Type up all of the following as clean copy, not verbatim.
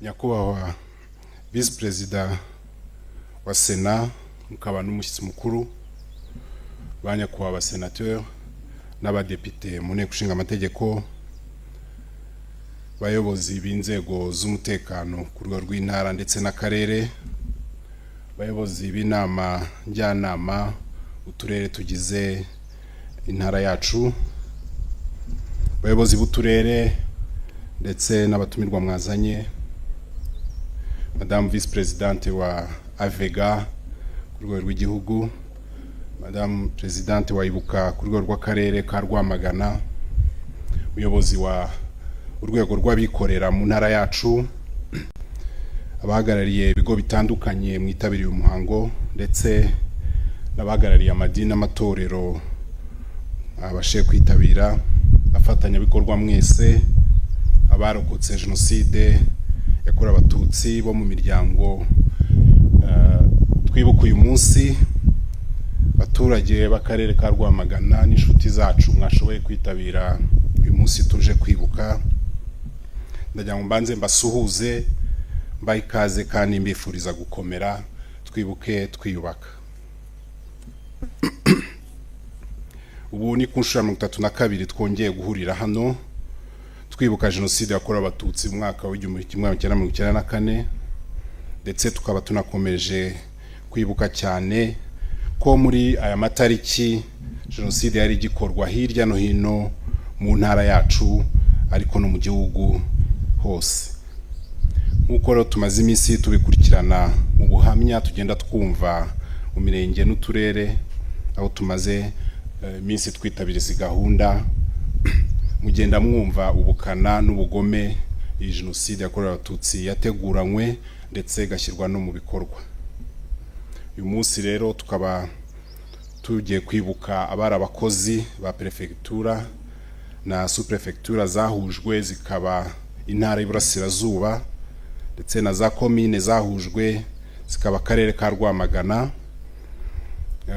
Nyakubahwa Visi Perezida wa Sena, mukaba n'umushyitsi mukuru, ba nyakubahwa abasenateri n'abadepite mu Nteko Ishinga Amategeko, bayobozi b'inzego z'umutekano ku rwego rw'intara ndetse n'akarere, bayobozi b'inama njyanama uturere tugize intara yacu, bayobozi b'uturere ndetse n'abatumirwa mwazanye, Madamu Visi Perezidante wa AVEGA ku rwego rw'igihugu, Madamu Perezidante wa Ibuka ku rwego rw'akarere ka Rwamagana, umuyobozi wa urwego rw'abikorera mu ntara yacu, abahagarariye ibigo bitandukanye mwitabiriye umuhango, ndetse n'abahagarariye amadini n'amatorero abashe kwitabira, abafatanyabikorwa mwese, abarokotse Jenoside yakorewe Abatutsi bo mu miryango twibuka uyu munsi, abaturage b'akarere ka Rwamagana n'inshuti zacu mwashoboye kwitabira uyu munsi tuje kwibuka, ndagira ngo mbanze mbasuhuze, mbahe ikaze kandi mbifuriza gukomera, twibuke twiyubaka. Ubu ni ku nshuro ya 32 twongeye guhurira hano twibuka Jenoside yakorewe Abatutsi mu mwaka w'1994, ndetse tukaba tunakomeje kwibuka cyane ko muri aya matariki jenoside yari igikorwa hirya no hino mu ntara yacu, ariko no mu gihugu hose. Nk'uko rero tumaze iminsi tubikurikirana mu buhamya tugenda twumva mu mirenge n'uturere aho tumaze iminsi twitabira izi gahunda, mugenda mwumva ubukana n'ubugome iyi jenoside yakorewe Abatutsi yateguranywe ndetse igashyirwa no mu bikorwa. Uyu munsi rero tukaba tugiye kwibuka abari abakozi ba perefegitura na superefegitura zahujwe zikaba intara y'Iburasirazuba, ndetse na za komine zahujwe zikaba akarere ka Rwamagana.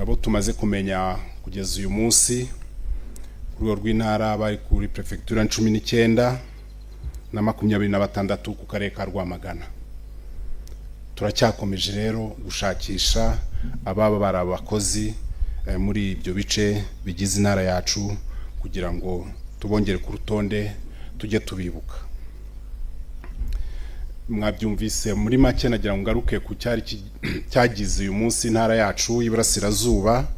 Abo tumaze kumenya kugeza uyu munsi ku rwego rw'intara bari kuri perefegitura 19 na 26 ku karere ka Rwamagana. Turacyakomeje rero gushakisha ababa bari abakozi muri ibyo bice bigize intara yacu kugira ngo tubongere ku rutonde, tujye tubibuka. Mwabyumvise muri make. Nagira ngo ngaruke ku cyari cyagize uyu munsi intara yacu y'Iburasirazuba.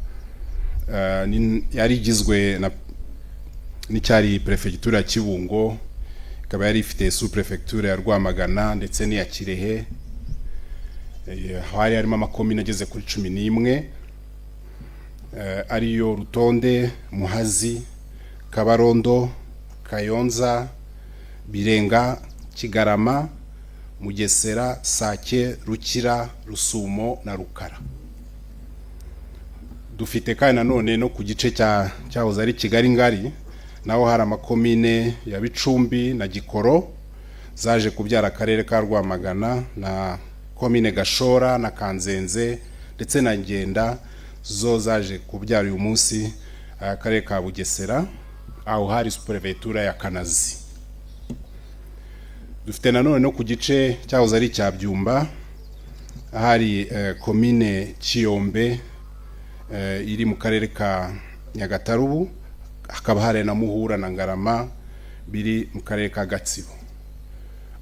Yari igizwe n'icyari perefegitura ya Kibungo, ikaba yari ifite sous perefegitura ya Rwamagana ndetse n'iya Kirehe. Hari harimo amakomine ageze kuri 11, ariyo Rutonde, Muhazi, Kabarondo, Kayonza, Birenga, Kigarama, Mugesera, Sake, Rukira, Rusumo na Rukara. Dufite kandi nanone no ku gice cya cyahoze ari Kigali Ngari, naho hari amakomine ya Bicumbi na Gikoro zaje kubyara akarere ka Rwamagana, na komine Gashora na Kanzenze ndetse na Ngenda zo zaje kubyara uyu munsi akarere ka Bugesera. Aho hari superefegitura ya Kanazi. Dufite nanone no ku gice cyahoze ari icya Byumba, hari komine Kiyombe iri mu karere ka Nyagatare ubu, hakaba hari na Muhura na Ngarama biri mu karere ka Gatsibo.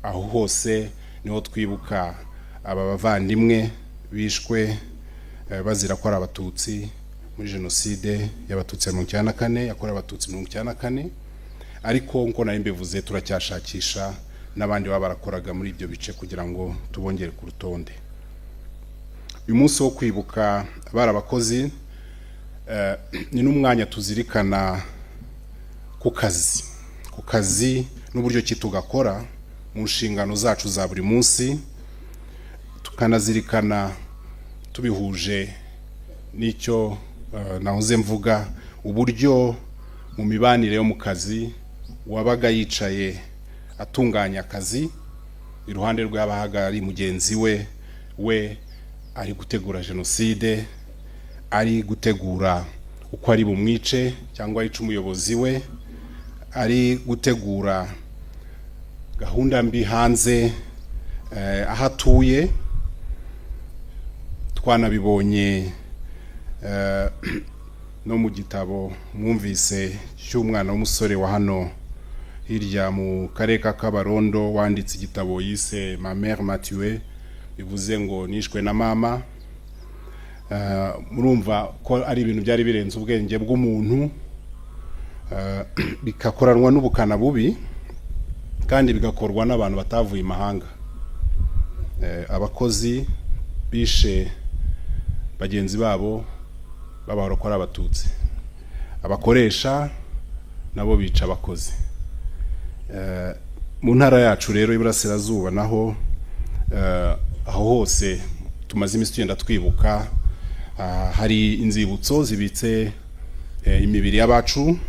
Aho hose niho twibuka aba bavandimwe bishwe bazira ko ari Abatutsi muri Jenoside y'Abatutsi ya 94, yakorewe Abatutsi 94. Ariko nkuko nari mbivuze, turacyashakisha n'abandi baba barakoraga muri ibyo bice kugira ngo tubongere ku rutonde. Uyu munsi wo kwibuka abari abakozi ni n'umwanya tuzirikana ku kazi n'uburyo ki tugakora mu nshingano zacu za buri munsi, tukanazirikana tubihuje n'icyo nahoze mvuga, uburyo mu mibanire yo mu kazi wabaga yicaye atunganya akazi, iruhande rwe haba hari mugenzi we, we ari gutegura jenoside, ari gutegura uko ari bumwice cyangwa yica umuyobozi we, ari gutegura gahunda mbi hanze. aho atuye. Twanabibonye no mu gitabo mwumvise cy'umwana w'umusore wa hano hirya mu karere ka Kabarondo, wanditse igitabo yise "Ma mère m'a tué", bivuze ngo "Nishwe na mama". Murumva ko ari ibintu byari birenze ubwenge bw'umuntu, bikakoranwa n'ubukana bubi kandi bigakorwa n'abantu batavuye imahanga. Abakozi bishe bagenzi babo babahora ko ari Abatutsi, abakoresha nabo bica abakozi. Mu ntara yacu rero y'Iburasirazuba naho, aho hose tumaze iminsi tugenda twibuka, hari inzibutso zibitse imibiri y'abacu.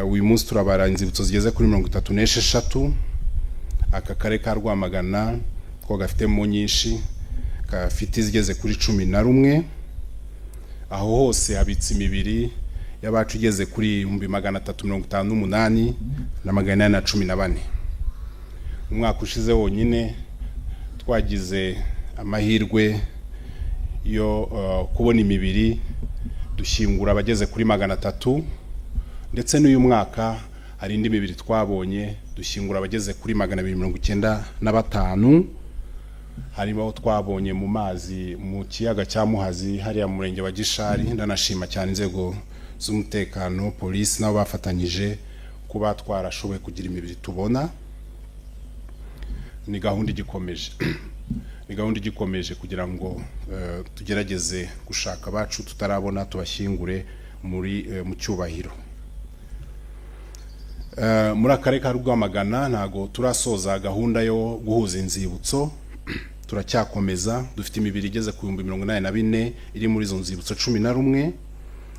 Uyu munsi turabara inzibutso zigeze kuri 36. Aka karere ka Rwamagana ko gafitemo nyinshi, gafite izigeze kuri 11. Aho hose habitse imibiri y'abacu igeze kuri 358,814. Umwaka ushize wonyine twagize amahirwe yo kubona imibiri, dushyingura abageze kuri 300, ndetse n'uyu mwaka hari indi mibiri twabonye, dushyingura abageze kuri 295. Harimo aho twabonye mu mazi, mu kiyaga cya Muhazi, hariya mu murenge wa Gishari. Ndanashima cyane inzego z'umutekano, polisi nabo bafatanyije kuba twarashoboye kugira imibiri tubona. Ni gahunda igikomeje, ni gahunda igikomeje kugira ngo tugerageze gushaka abacu tutarabona, tubashyingure muri mu cyubahiro. Muri akarere ka Rwamagana ntago turasoza gahunda yo guhuza inzibutso, turacyakomeza. Dufite imibiri igeze ku 84,000 iri muri izo nzibutso 11,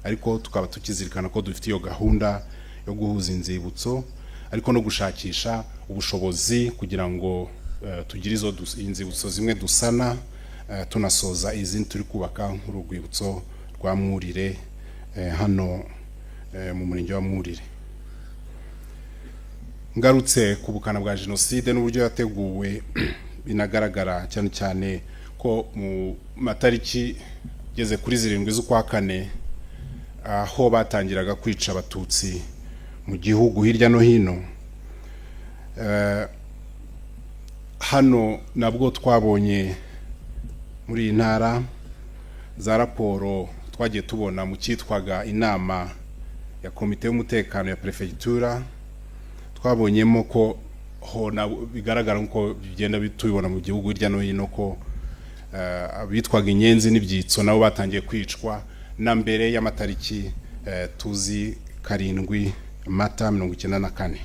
ariko tukaba tukizirikana ko dufite iyo gahunda yo guhuza inzibutso, ariko no gushakisha ubushobozi kugira ngo tugire izo inzibutso zimwe dusana, tunasoza izindi turi kubaka, nk'urwibutso rwa Mwurire, hano mu murenge wa Mwurire. Ngarutse ku bukana bwa jenoside n'uburyo yateguwe, binagaragara cyane cyane ko mu matariki ageze kuri 7 z'ukwa kane, aho batangiraga kwica Abatutsi mu gihugu hirya no hino, hano nabwo twabonye muri iyi ntara za raporo twagiye tubona mu cyitwaga inama ya komite y'umutekano ya perefegitura. Twabonyemo ko ho bigaragara nkuko bigenda tubibona mu gihugu hirya no hino, ko abitwaga inyenzi n'ibyitso nabo batangiye kwicwa na mbere y'amatariki tuzi, 7 Mata 94.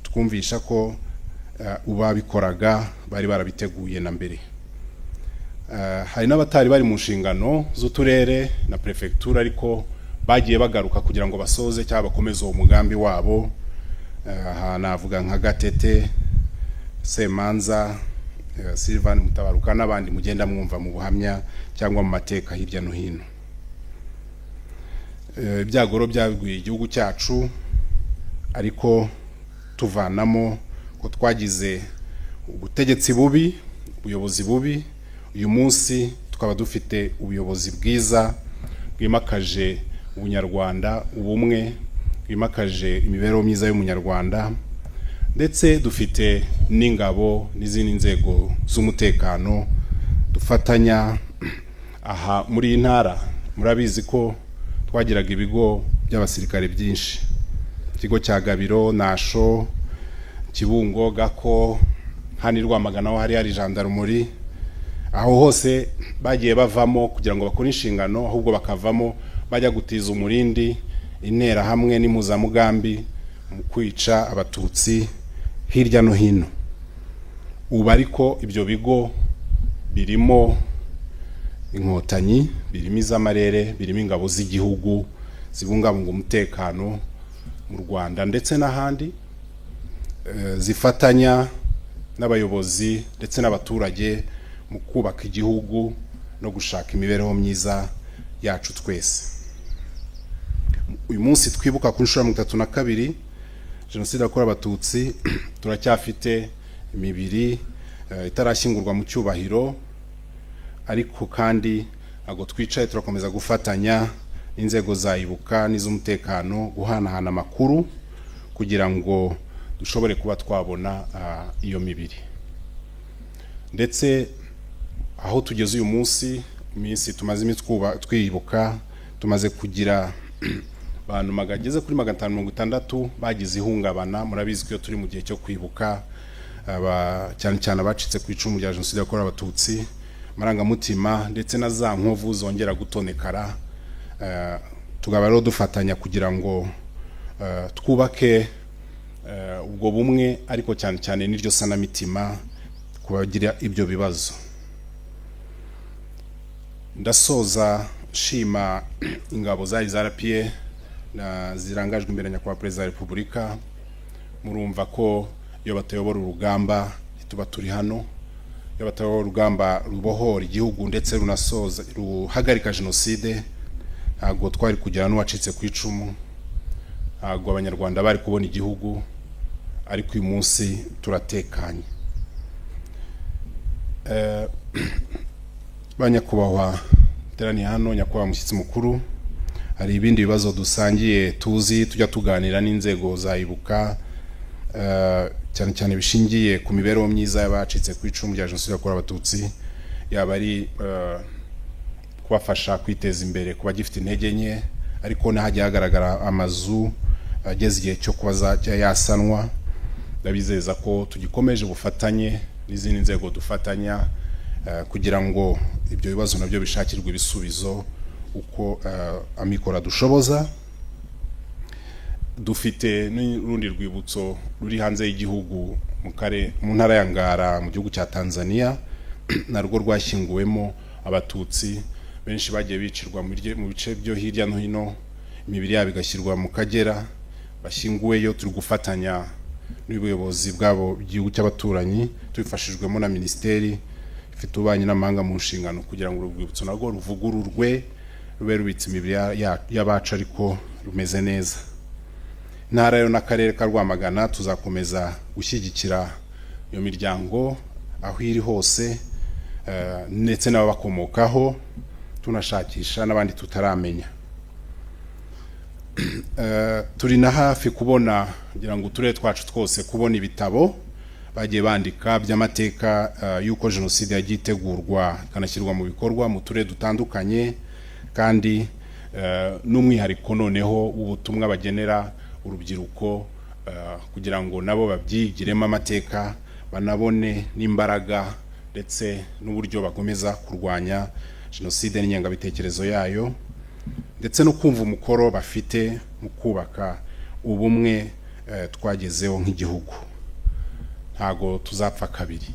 Twumvisha ko ubabikoraga bari barabiteguye na mbere. Hari n'abatari bari mu nshingano z'uturere na perefegitura, ariko bagiye bagaruka kugira ngo basoze cyangwa bakomeze uwo mugambi wabo. Aha navuga nka Gatete Semanza, Sylvain Mutabaruka n'abandi mugenda mwumva mu buhamya cyangwa mu mateka hirya no hino. Ibyago rero byagwiye igihugu cyacu, ariko tuvanamo ko twagize ubutegetsi bubi, ubuyobozi bubi. Uyu munsi tukaba dufite ubuyobozi bwiza bwimakaje ubunyarwanda, ubumwe, bwimakaje imibereho myiza y'Umunyarwanda, ndetse dufite n'ingabo n'izindi nzego z'umutekano dufatanya. Aha muri iyi ntara murabizi ko twagiraga ibigo by'abasirikare byinshi: ikigo cya Gabiro, Nasho, Kibungo, Gako, hano i Rwamagana ho hari gendarmerie. Aho hose bagiye bavamo kugira ngo bakore inshingano, ahubwo bakavamo bajya gutiza umurindi Interahamwe n'impuzamugambi mu kwica Abatutsi hirya no hino. Ubu ariko ibyo bigo birimo Inkotanyi, birimo iz'amarere, birimo ingabo z'igihugu zibungabunga umutekano mu Rwanda ndetse n'ahandi, zifatanya n'abayobozi ndetse n'abaturage mu kubaka igihugu no gushaka imibereho myiza yacu twese. Uyu munsi twibuka ku nshuro ya 32 jenoside yakorewe Abatutsi, turacyafite imibiri. itarashyingurwa mu cyubahiro. Ariko kandi ntabwo twicaye, turakomeza gufatanya n'inzego za Ibuka n'iz'umutekano guhanahana amakuru kugira ngo dushobore kuba twabona iyo mibiri. Ndetse aho tugeze uyu munsi, iminsi tumaze iminsi twibuka, tumaze kugira abantu bageze kuri 560 bagize ihungabana. Murabizi ko iyo turi mu gihe cyo kwibuka, cyane cyane abacitse ku icumu rya Jenoside yakorewe Abatutsi, amarangamutima ndetse na za nkovu zongera gutonekara. Tukaba rero dufatanya kugira ngo twubake ubwo bumwe, ariko cyane cyane n'iryo sanamitima ku bagira ibyo bibazo. Ndasoza nshima ingabo zari za RPA na zirangajwe imbere na Nyakubahwa Perezida wa Repubulika. Murumva ko iyo batayobora urugamba ntituba turi hano. Iyo batayobora urugamba rubohora igihugu ndetse runasoza ruhagarika jenoside, ntabwo twari kugera n'uwacitse ku icumu, ntabwo Abanyarwanda bari kubona igihugu. Ariko uyu munsi turatekanye. Ba nyakubahwa teraniye hano, nyakubahwa mushyitsi mukuru, hari ibindi bibazo dusangiye tuzi tujya tuganira n'inzego za Ibuka, cyane cyane bishingiye ku mibereho myiza y'abacitse ku icumu rya Jenoside yakorewe Abatutsi, yaba ari kubafasha kwiteza imbere ku bagifite intege nke, ariko n'ahajya hagaragara amazu ageze igihe cyo kuba yasanwa. Ndabizeza ko tugikomeje ubufatanye n'izindi nzego dufatanya kugira ngo ibyo bibazo nabyo bishakirwe ibisubizo uko amikoro adushoboza. Dufite n'urundi rwibutso ruri hanze y'igihugu mu ntara ya Ngara mu gihugu cya Tanzania, narwo rwashyinguwemo Abatutsi benshi bagiye bicirwa mu bice byo hirya no hino, imibiri yabo igashyirwa mu Kagera, bashyinguweyo. Turi gufatanya n'ubuyobozi bwabo bw'igihugu cy'abaturanyi, tubifashijwemo na minisiteri ifite ububanyi n'amahanga mu nshingano, kugira ngo uru rwibutso narwo ruvugururwe, rube rubitse imibiri y'abacu ariko rumeze neza. Intara yo n'akarere ka Rwamagana tuzakomeza gushyigikira iyo miryango aho iri hose, ndetse n'ababakomokaho, tunashakisha n'abandi tutaramenya. Turi na hafi kubona, kugira ngo uturere twacu twose kubona ibitabo bagiye bandika by'amateka y'uko jenoside yagiye itegurwa ikanashyirwa mu bikorwa mu turere dutandukanye, kandi n'umwihariko noneho w'ubutumwa bagenera urubyiruko, kugira ngo nabo babyigiremo amateka, banabone n'imbaraga ndetse n'uburyo bakomeza kurwanya jenoside n'ingengabitekerezo yayo, ndetse no kumva umukoro bafite mu kubaka ubumwe twagezeho nk'igihugu. Ntago tuzapfa kabiri.